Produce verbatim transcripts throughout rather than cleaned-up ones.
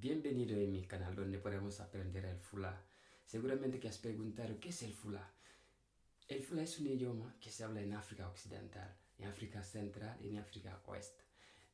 Bienvenido en mi canal donde podemos aprender el Fula. Seguramente que has preguntado qué es el Fula. El Fula es un idioma que se habla en África Occidental, en África Central y en África Oeste.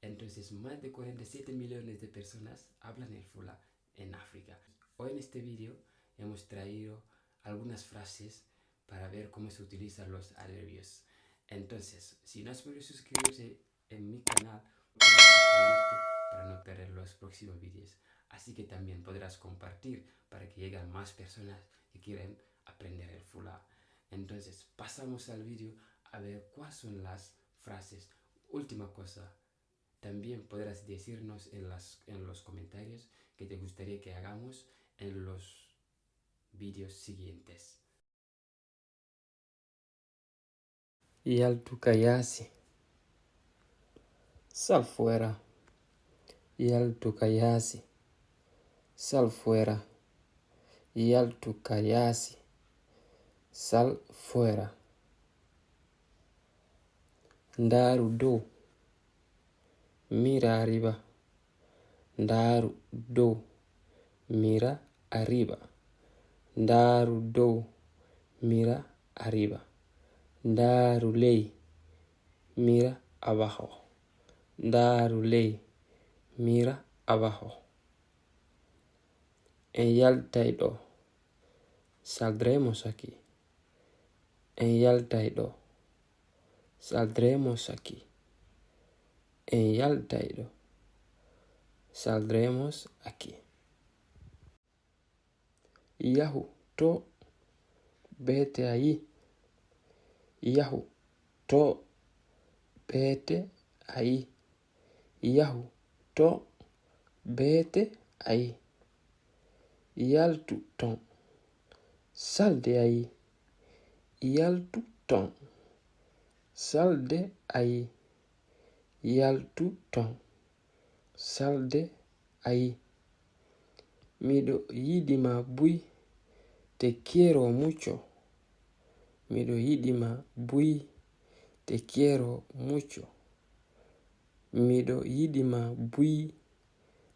Entonces, más de cuarenta y siete millones de personas hablan el Fula en África. Hoy en este vídeo hemos traído algunas frases para ver cómo se utilizan los adverbios. Entonces, si no has podido suscribirse en mi canal, puedes suscribirte para no perder los próximos vídeos. Así que también podrás compartir para que lleguen más personas que quieren aprender el Fula. Entonces, pasamos al vídeo a ver cuáles son las frases. Última cosa, también podrás decirnos en las, en los comentarios qué te gustaría que hagamos en los vídeos siguientes. Yaltu ka yaasi. Sal fuera. Yaltu ka yaasi. Sal fuera. Yaltu ka yaasi. Sal fuera. Ndaaru dow. Mira arriba. Ndaaru dow. Mira arriba. Ndaaru dow. Mira arriba. Ndaaru ley. Mira abajo. Ndaaru ley. Mira abajo. En yaltay ɗo. Saldremos aquí. En yaltay ɗo. Saldremos aquí. En yaltay ɗo. Saldremos aquí. Yahu to beete a yi. Yahu to beete a yi. Yahu to beete a yi. Yaltu ton. Salde a yi. Yaltu ton. Salde a yi. Yaltu ton. Salde a yi. Miɗo yiɗi ma buy. Te quiero mucho. Miɗo yiɗi ma buy. Te quiero mucho. Miɗo yiɗi ma buy.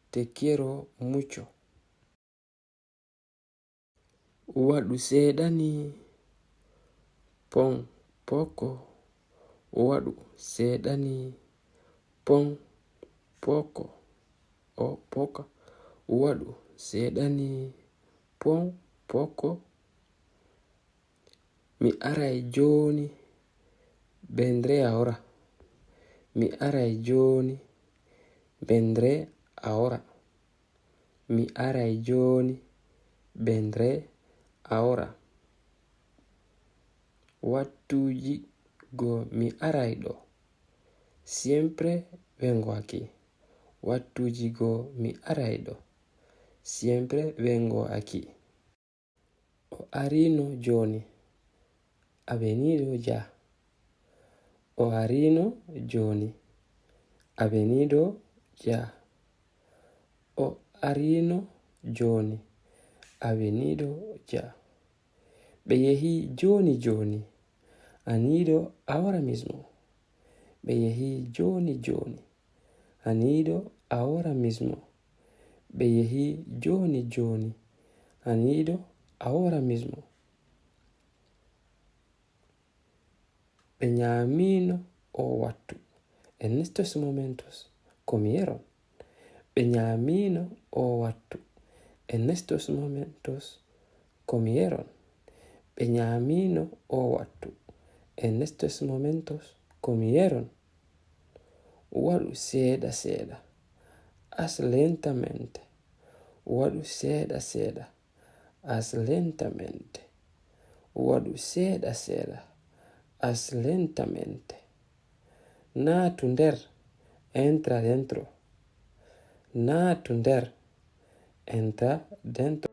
Te quiero mucho. Waɗu seeɗa ni. Pon poko. Waɗu seeɗa ni. Pon poko. O poka. Waɗu seeɗa ni. Pon poko. Mi aray jooni. Vendré ahora. Mi aray jooni. Vendré ahora. Mi aray jooni. Vendré ahora. Wattuuji go mi aray ɗo. Siempre vengo aquí. Wattuuji go mi aray ɗo. Siempre vengo aquí. O arino jooni. Ha venido ya. O arino jooni. Ha venido ya. O arino jooni. Ha venido ya. Ɓe yehi jooni jooni. Han ido ahora mismo. Ɓe yehi jooni jooni. Han ido ahora mismo. Ɓe yehi jooni jooni. Han ido ahora mismo. Ɓe nyaamino o wattu. En estos momentos comieron. Ɓe nyaamino o wattu. En estos momentos comieron. Ɓe nyaamino o wattu. En estos momentos comieron. Waɗu seeɗa seeɗa. Haz lentamente. Waɗu seeɗa seeɗa. Haz lentamente. Waɗu seeɗa seeɗa. Haz lentamente. Naatu nder. Entra dentro. Naatu nder. Entra dentro.